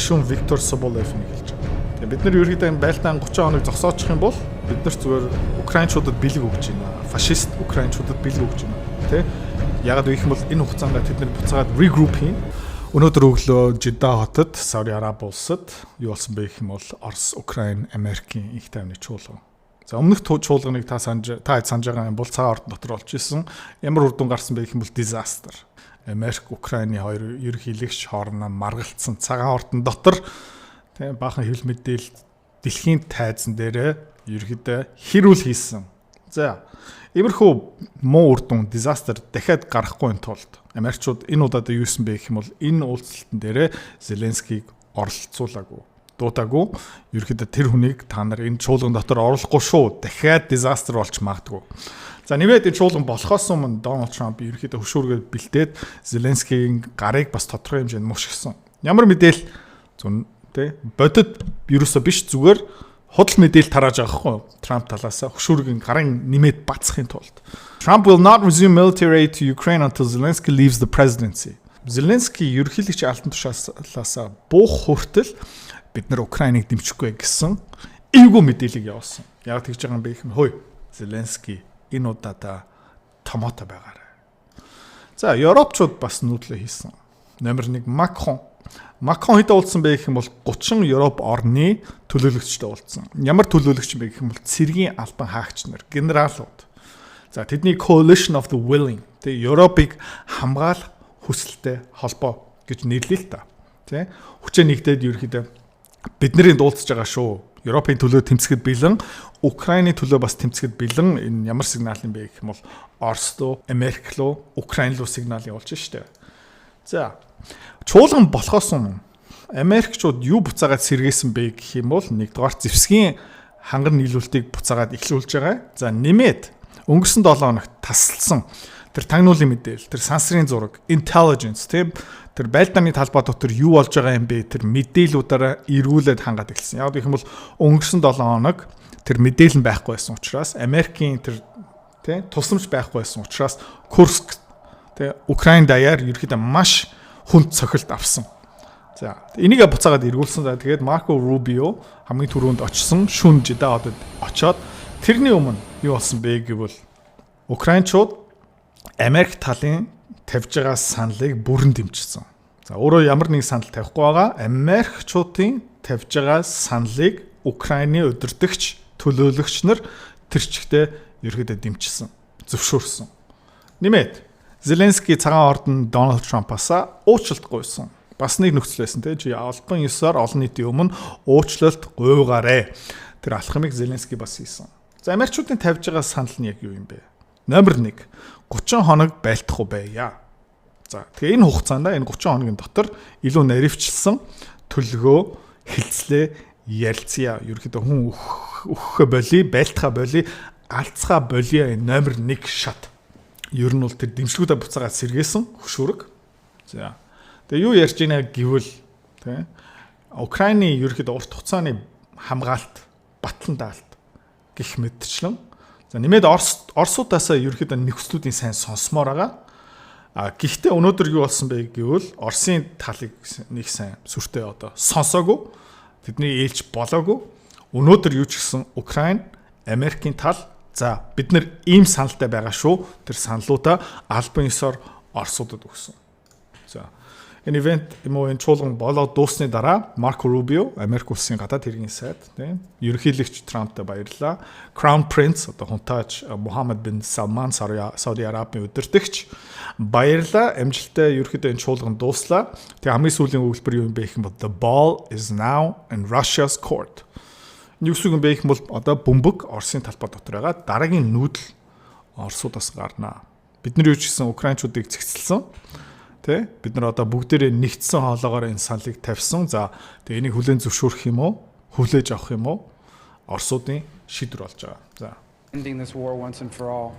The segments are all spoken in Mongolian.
Гишүүн Виктор Соболев нэг хэлж байгаа. Тэгээ бид нар ерөөхдөө энэ байлдаан 30 хоног зогсоочих юм бол бид нар зүгээр украинчуудад бэлэг өгч байна. Фашист украинчуудад бэлэг өгч байна. Тэ? Ягаад гэх юм бол энэ хугацаанд тэд нар буцаагаад regroup хийн. Өнөөдөр өглөө Жидда хотод, Сауди Араби улсад юу болсон бэ гэх юм бол Орос, Украин, Америкийн их тайвны чуулган. За, өмнөх чуулганыг та санаж байгаа юм бол Цагаан ордон дотор болж исэн. Ямар үр дүн гарсан бэ гэх юм бол disaster. Америк, Украины хоёр ерөнхийлөгч хоорондоо маргалцсан, Цагаан ордон дотор, тийм, баахан хэвлэл мэдээлэл дэлхийн тайзан дээрээ ерөнхийдөө хэрүүл хийсэн. За, иймэрхүү муу үр дүн, disaster дахиад гарахгүй тулд Америкчууд энэ удаад юу юусэн бэ гэх юм бол энэ уулзалтан дээрээ Зеленскийг оролцуулаагүй, дуудаагүй. Ерөнхийдөө тэр хүнийг та нар энэ чуулган дотор оруулахгүй шүү. Дахиад disaster болж магадгүй. За, нэмээд энэ чуулган болохоос өмнө Дональд Трамп ерөнхийдөө хөшүүргээр бэлдээд Зеленскийн гарыг бас тодорхой хэмжээнд мушгисан. Ямар мэдээлэл зүүн тэ бодит ерөөсөө биш, зүгээр худал мэдээлэл тарааж байгаа хгүй, Трамп талаас хөшүүргийн гарын нэмээд бацахын тулд. Trump will not resume military aid to Ukraine until Zelensky leaves the presidency. Зеленский ерөнхийлөгч албан тушаалаасаа буух хүртэл бид нар Украиныг дэмжихгүй гэсэн эвгүй мэдээлэл явуулсан. Яг тэгж байгаа юм бэ гэх юм хөөе. Зеленский, энэ удаадаа томото байгаарай. За, Европчууд бас нүүдлээ хийсэн. Номер 1 Макрон. Макрон хэд уулзсан бэ гэх юм бол 30 Европ орны төлөөлөгчтэй уулзсан. Ямар төлөөлөгч юм бэ гэх юм бол цэргийн албан хаагч нар, генералууд. За, тэдний Coalition of the Willing, тэг Европыг хамгаалах хүсэлтэй холбоо гэж нэрлэе л та. Тэ? Хүчээ нэгдээд ерөөхдөө бидний дуулцж байгаа шүү. Европын төлөө тэмцэхэд бэлэн, Украины төлөө бас тэмцэхэд бэлэн. Энэ ямар сигнал юм бэ гэх юм бол Орос руу, Америк руу, Украин руу сигнал явуулж штэ. За, чуулган болохоос өмнө Америкчууд юу буцаагаад сэргээсэн бэ гэх юм бол нэгдүгээр зэвсгийн хангар нийлүүлэлтийг буцаагаад эхлүүлж байгаа. За, нэмээд өнгөрсөн 7 хоногт тасалсан тэр тагнуулын мэдээлэл, тэр сансрын зураг, intelligence, тийм, тэр байлдааны талбай дотор юу болж байгаа юм бэ? Тэр мэдээлүүдаараа эргүүлээд хангаад эхэлсэн. Яг гэх юм бол өнгөрсөн 7 хоног тэр мэдээлэл нь байхгүй байсан учраас, Америкийн тэр, тийм, тусламж байхгүй байсан учраас Курск, тийм, Украин даяар ерөөхдөө маш хүнд цохилт авсан. За, энийг буцаагаад эргүүлсэн. За, тэгээд Марко Рубио хамгийн түрүүнд очсон, шүн Жида хотод очоод тэрний өмнө юу болсон бэ гэвэл Украинчууд Америк талын тавьж байгаа саналыг бүрэн дэмжсэн. За, өөрөө ямар нэг санал тавихгүй байгаа. Америкчуудын тавьж байгаа саналыг Украины удирдагч, төлөөлөгч нар тэр чигтээ ерөөдөө дэмжсэн, зөвшөөрсөн. Нэмээд Зеленский Цагаан ордон Дональд Трампаас уучлалт гуйсан. Бас нэг нөхцөл байсан, те, чи албан ёсоор олон нийтийн өмнө уучлалт гуйгаарэ. Тэр алхмыг Зеленский бас хийсэн. За, Америкчуудын тавьж байгаа санал нь яг юу юм бэ? Номер 1, 30 хоног байлдах уу байя. За, тэгээ энэ хугацаанд, энэ 30 хоногийн дотор илүү наривчлсан төлөвлөгөө, хэлцлээ ярилцъя. Ерөнхийдөө хүн өгөхөө боли, байлдахаа боли, алцгаа болио, энэ номер 1 шат. Ер нь бол тэр дэмжлэгүүдээ буцаагаад сэргээсэн хөшүүрэг. За. Тэгээ юу ярьж байна гэвэл, тэ, Украины ерөнхийдөө урт хугацааны хамгаалт, батлан даалт гэх мэтчлэн. За, нэмээд Оросуудаас ерөнхийдөө нөхцлүүдийн сайн сонсомоор байгаа. А гэхдээ өнөөдөр юу болсон бэ гэвэл Оросын талыг нэг сайн сүртэй одоо сонсоогүй. Тэдний ээлж болоогүй. Өнөөдөр юу ч гэсэн Украин, Америкийн тал, за, бид нар ийм саналтай байгаа шүү. Тэр саналуудаа албан ёсоор Оросуудад өгсөн. За, энэ event юм уу, энэ чуулган болоод дууссаны дараа Марко Рубио, Америк улсын гадаад хэргийн сайд, тийм, ерөнхийлөгч Трамптай баярлаа. Crown Prince, одоо хунтайч Мухаммад бин Салман, Сауди Арабийн удирдагч, баярлаа. Амжилттай ерөнхийдөө энэ чуулган дууслаа. Тэгээ хамгийн сүүлийн өгүүлбэр юу юм бэ гэх юм бол "The ball is now in Russia's court." Юу гэсэн үг юм бэ гэх юм бол одоо бөмбөг Оросын талбай дотор байгаа. Дараагийн нүүдэл Оросуудаас гарнаа. Бид нар юу ч гэсэн украинчуудыг цэгцэлсэн. Тэ? Бид нар одоо бүгдээрээ нэгдсэн хоолоогоор энэ саналыг тавьсан. За, тэгээ энийг хүлээн зөвшөөрөх юм уу? Хүлээж авах юм уу? Оросуудын шийдвэр болж байгаа. За. Ending this war once and for all.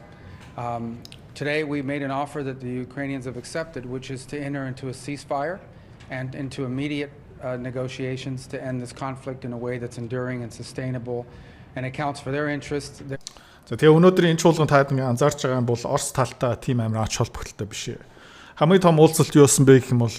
Today we made an offer that the Ukrainians have accepted, which is to enter into a ceasefire and into immediate negotiations to end this conflict in a way that's enduring and sustainable and accounts for their interests. За, тэгээ өнөөдрийн энэ чуулган таад ингээ анзаарч байгаа юм бол Орос талтай тийм амар ач холбогдолтой биш. Хамгийн том уулзалт юу болсон бэ гэх юм бол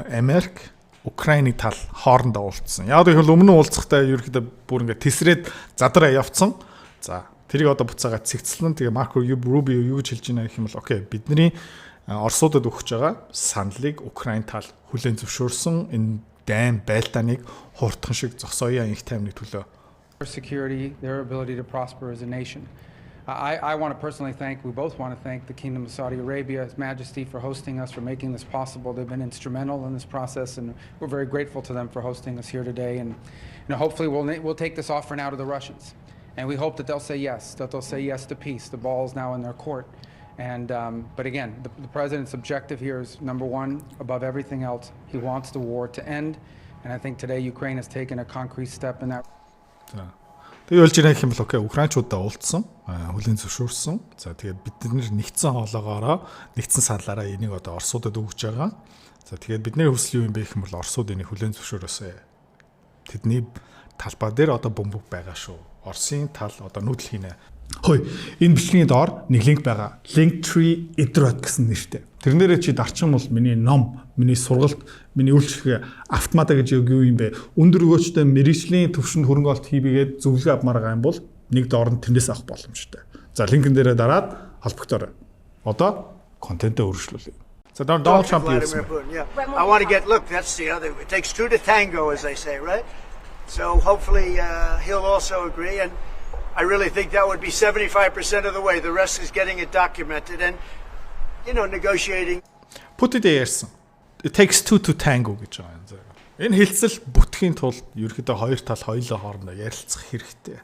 Америк, Украины тал хоорондоо уулзсан. Яг гэвэл өмнө уулзахдаа ерөөхдөө бүр ингээд тесрээд задраа явцсан. За, тэрийг одоо буцаагаад цэгцлэн. Тэгээ Марко Рубио юу гэж хэлж байна гэх юм бол okay, бидний Оросуудад өгч байгаа саналыг Украин тал хүлээн зөвшөөрсөн, энэ дайн байлдааныг хурдхан шиг зогсооё, энх тайвны төлөө. Security, their ability to prosper as a nation. I want to personally thank, we both want to thank the Kingdom of Saudi Arabia, His Majesty, for hosting us, for making this possible. They've been instrumental in this process, and we're very grateful to them for hosting us here today. And hopefully we'll take this offer now to the Russians. And we hope that they'll say yes, that they'll say yes to peace. The ball is now in their court. And, but again, the president's objective here is number one, above everything else, he wants the war to end. And I think today Ukraine has taken a concrete step in that. За. Тэгээ болж ирэх юм бол okay, украинчуудаа уулзсан, хүлээн зөвшөөрсөн. За, тэгээд бид нар нэгдсэн хоолоогоороо, нэгдсэн саналаараа энийг одоо Оросуудад өгж байгаа. За, тэгээд бидний хүсэл юу юм бэ гэх юм бол Оросууд энийг хүлээн зөвшөөрөөсэй. Тэдний талбай дээр одоо бөмбөг байгаа шүү. Оросын тал одоо нүүдэл хийнэ. Хөөе, энэ бичлэгийн доор нэг линк байгаа. Linktree Edrot гэсэн нэртэй. Тэрнээрээ чи дарчин бол миний ном, миний сургалт, миний үйлчлэгээ автомата гэж юу юм бэ? Өндөр өгөөчтэй мэргэжлийн төвшөнд хөрөнгө оруулалт хийгээд зөвлөгөө авмаар байгаа юм бол нэг доор нь тэрнээс авах боломжтой. За, линкэн дээрээ дараад холбогдоорой. Одоо контентоо үргэлжлүүлье. За, Donald Trump юу Vladimir Putin, yeah. I want to get, look, that's the other, it takes two to tango, as they say, right? So hopefully he'll also agree. And I really think that would be 75% of the way. The rest is getting it documented and negotiating. Путин ярьсан. "It takes two to tango" гэж байгаа юм. Энэ хэлцэл бүтэхийн тулд ерөөхдөө хоёр тал хоёулаа хоорондоо ярилцах хэрэгтэй.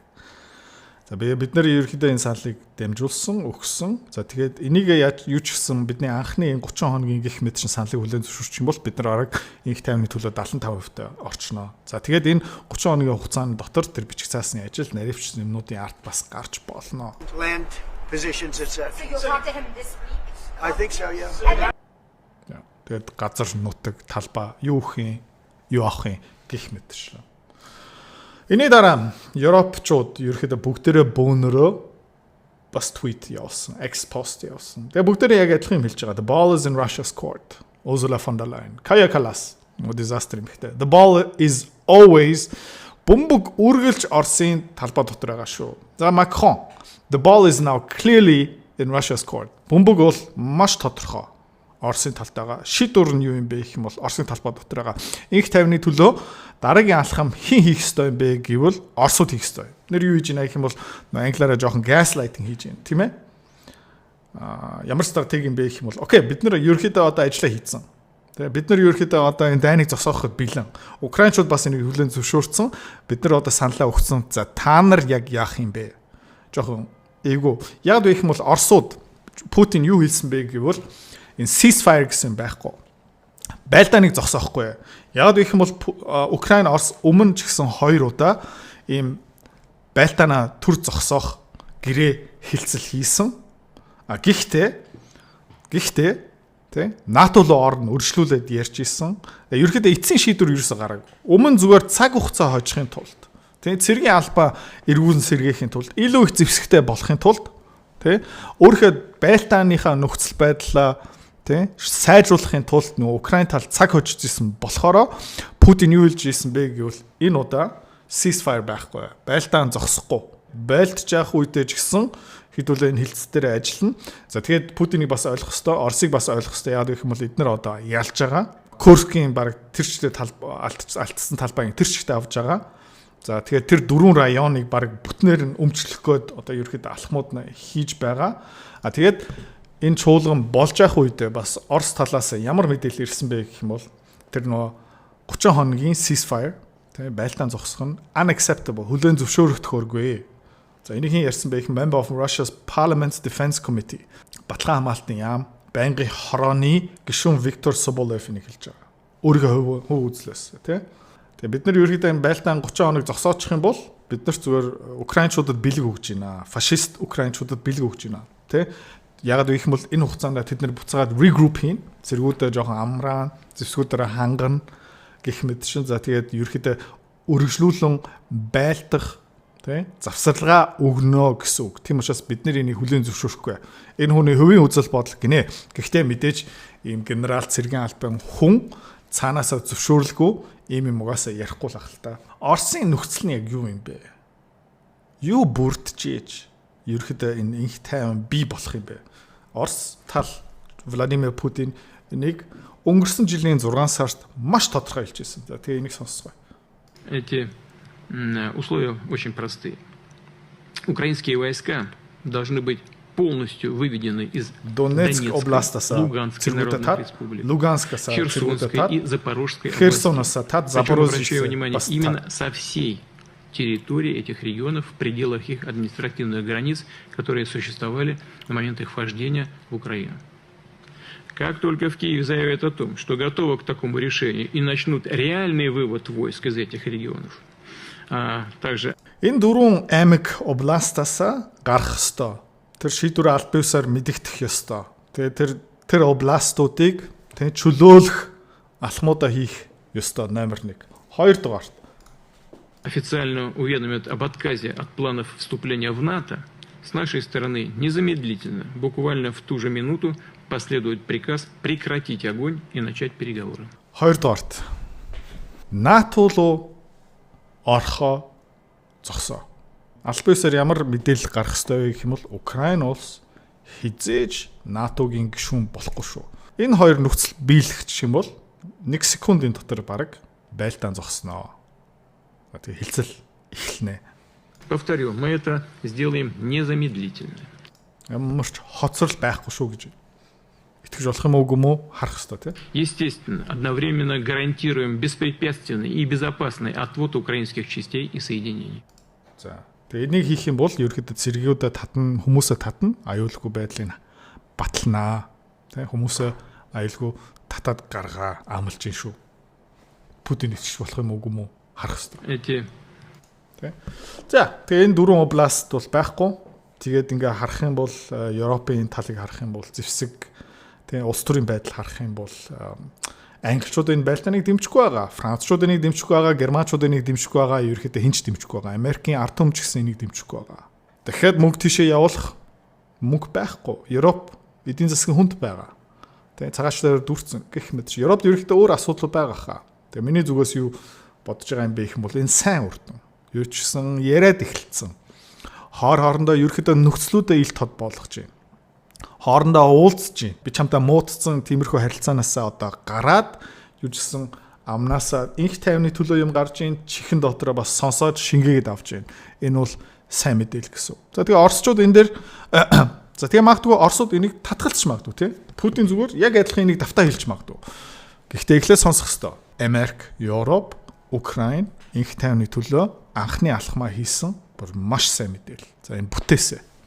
За, бид нар ерөөхдөө энэ саналыг дамжуулсан, өгсөн. За, тэгээд энийг яаж юу ч гэсэн бидний анхны энэ 30 хоногийн гэх мэт чин саналыг хүлээн зөвшөөрчих юм бол бид нар араг энх тайвны төлөө 75% та орчноо. За, тэгээд энэ 30 хоногийн хугацааны дотор тэр бичих цаасны ажил, наривчсан юмнуудын арт бас гарч болно. Land positions, etc. So you'll talk to him this week? I think so, yeah. Тэгээд газар нутаг, талбай юу өгөх юм, юу авах юм гэх мэт шүү. Энэний дараа Европчууд ерөөхдөө бүгдээрээ бөөнөрөө бас твит явуулсан, X пост явуулсан. Тэгээ бүгдээрээ яг адилхан юм хэлж байгаа. "The ball is in Russia's court." Ursula von der Leyen, Kaya Kallas, disaster юм ихтэй. The ball is always, бөмбөг үргэлж Оросын талбай дотор байгаа шүү. За, Макрон, "The ball is now clearly in Russia's court." Бөмбөг бол маш тодорхой. Оросын талтайгаа. Шийдвэр нь юу юм бэ гэх юм бол Оросын талбай дотор байгаа. Энх тайвны төлөө дараагийн алхам хэн хийх ёстой юм бэ гэвэл Оросууд хийх ёстой. Нэр юу хийж байна гэх юм бол англиараа жоохон gaslighting хийж байна, тийм ээ? Аа, ямар стратеги юм бэ гэх юм бол okay, бид нар ерөөхдөө одоо ажиллаа хийцэн. Тэгээ бид нар ерөөхдөө одоо энэ дайныг зогсооход бэлэн. Украинчууд бас энийг хүлээн зөвшөөрсөн. Бид нар одоо саналаа өгсөн. За, та нар яг яах юм бэ? Жоохон эйгүү. Яг гэх юм бол Оросууд Путин юу хэлсэн бэ гэвэл энэ ceasefire гэсэн байхгүй. Байлдааныг зогсоохгүй. Яг гэх юм бол Украин, Орос өмнө ч гэсэн хоёр удаа ийм байлдаанаа түр зогсоох гэрээ хэлцэл хийсэн. А гэхдээ тий НАТО руу орно өргөжлүүлээд ярьж исэн. Ерөнхийдөө эцсийн шийдвэр ерөөсө гараагүй. Өмнө зүгээр цаг хугацаа хожихын тулд, тий, цэргийн албаа эргүүлэн сэргээхийн тулд, илүү их зэвсэгтэй болохын тулд, тий, өөрийнхөө байлдааныхаа нөхцөл байдлаа, тий, сайжруулахын тулд нөгөө Украин тал цаг хожиж исэн болохоор Путин юу хэлж исэн бэ гэвэл энэ удаа ceasefire байхгүй. Байлдаан зогсохгүй. Байлдж явах үедээ ч гэсэн хэдүүлээ энэ хэлцэл дээр ажиллана. За, тэгээд Путинийг бас ойлгох ёстой, Оросыг бас ойлгох ёстой. Яг гэх юм бол эднэр одоо ялж байгаа. Курскийн баг тэр чигтээ тал алдсан талбайг тэр чигтээ авж байгаа. За, тэгээд тэр дөрвөн районыг баг бүтнээр нь өмчлөх гээд одоо ерөөхдөө алхмууд нь хийж байгаа. А тэгээд энэ чуулган болж явах үедээ бас Орос талаас ямар мэдээлэл ирсэн бэ гэх юм бол тэр нөгөө 30 хоногийн ceasefire, тэгээ байлдаан зогсох нь unacceptable, хүлээн зөвшөөрөгдөхөөргүй. За, энийг хэн ярьсан бэ гэх member of Russia's Parliament's Defense Committee, баталгаан хамгаалтын яам байнгын хорооны гишүүн Виктор Соболев энийг хэлж байгаа. Өөрийнхөө хувь үзлээс, тий. Тэгээ бид нар ерөөхдөө энэ байлдаан 30 хоног зогсоочих юм бол бид нар зүгээр украинчуудад бэлэг өгч байна. Фашист украинчуудад бэлэг өгч байна. Тэ? Ягаад гэх юм бол энэ хугацаанд тэд нар буцаагаад regroup хийн. Цэргүүдээ жоохон амраан, зэвсгүүдээрээ хангана гэх мэт шин. За, тэгээд ерөөхдөө өргөжлүүлэн байлдах, тий, завсарлагаа өгнө гэсэн үг. Тийм учраас бид нар энийг хүлээн зөвшөөрөхгүй. Энэ хүний хувийн үзэл бодол гинэ. Гэхдээ мэдээж ийм генерал, цэргийн албан хүн Цаанаасаа зөвшөөрлгүй ийм юм угаасаа ярихгүй л ах л та. Оросын нөхцөл нь яг юу юм бэ? Юу бүрдчихэж ерөөхдөө энэ энх тайван бий болох юм бэ? Орос тал Владимир Путин нэг өнгөрсөн жилийн 6 сард маш тодорхой хэлж ирсэн. За, тэгээ энийг сонсгоё. Эти условия очень простые. Украинские войска должны быть полностью выведены из Донецк Донецкой, областаас Луганской цэргүүдээ народных тат, республик, Луганскаас цэргүүдээ Херсонской тат, и Запорожской областей. Херсоноос тат, Причем, Запорожье обращаю внимание, бас именно тат. со всей территории этих регионов в пределах их административных границ, которые существовали на момент их вхождения в Украину. Как только в Киеве заявят о том, что готовы к такому решению и начнут реальный вывод войск из этих регионов, а также Энэ дөрвөн аймаг областаас гарах ёстой. Тэр шийдвэр аль биесээр мэдэгдэх ёстой. Тэгээ тэр областуудыг тэг чөлөөлөх алхмуудаа хийх ёстой номер 1. Хоёрдугаарт официально уведомят об отказе от планов вступления в НАТО, с нашей стороны незамедлительно, буквально в ту же минуту, последует приказ прекратить огонь и начать переговоры. Хоёрдугаарт НАТО руу орохоо зогсоо. Аль биесээр ямар мэдээлэл гарах ёстой вэ гэх юм бол Украин улс хэзээ ч НАТО-гийн гишүүн болохгүй шүү. Энэ хоёр нөхцөл биелэх юм бол 1 секундын дотор баг байлдаан зогсноо. Тэгээ хэлцэл эхэлнэ. Повторю, мы это сделаем незамедлительно. Ямар ч хоцрол байхгүй шүү гэж итгэж болох юм уу, үгүй юм уу, харах ёстой, тий. Естественно, одновременно гарантируем беспрепятственный и безопасный отвод украинских частей и соединений. За. Тэгээ энийг хийх юм бол ерөөхдөө цэргүүдээ татна, хүмүүсээ татна, аюулгүй байдлыг баталнаа. Тэ, хүмүүсээ аюулгүй татаад гаргаа амлаж ин шүү. Путин итгэж болох юм уу, үгүй юм уу, харах ёстой. Эти Тэ. За, тэгээ энэ дөрвөн област бол байхгүй. Тэгээд ингээ харах юм бол Европын талыг харах юм бол зэвсэг, тэгээ улс төрийн байдал харах юм бол англичууд энэ байлдааныг дэмжихгүй байгаа. Францчууд энийг дэмжихгүй байгаа, германчууд энийг дэмжихгүй байгаа, ерөөхдөө хэн ч дэмжихгүй байгаа. Америкийн ард түмэн ч гэсэн энийг дэмжихгүй байгаа. Дахиад мөнгө тийшээ явуулах мөнгө байхгүй. Европ эдийн засгийн хүнд байгаа. Тэгээ цагаачлалаар дүүрсэн гэх мэт. Европт ерөөхдөө өөр асуудал байгаа хаа. Тэгээ миний зүгээс юу бодож байгаа юм бэ гэх юм бол энэ сайн үр дүн. Юу ч гэсэн яриад эхэлсэн. Хоор хоорондоо ерөөхдөө нөхцлүүдээ ил тод болгож байна. Хоорондоо уулзж байна. Би чамтай муутцсан тиймэрхүү харилцаанаасаа одоо гараад юу ч гэсэн амнаасаа энх тайвны төлөө юм гарч ийн, чихэн дотроо бас сонсоод шингээгээд авч байна. Энэ бол сайн мэдээлэл гэсэн. За, тэгээ оросчууд энэ дээр, за, тэгээ магадгүй оросууд энийг татгалзч магадгүй, тий. Путин зүгээр яг адилхан энийг давтаа хэлж магадгүй. Гэхдээ эхлээд сонсох ёстой. Америк, Европ, Украин энх тайвны төлөө анхны алхмаа хийсэн бүр маш сайн мэдээлэл. За, энэ бүтээсэ.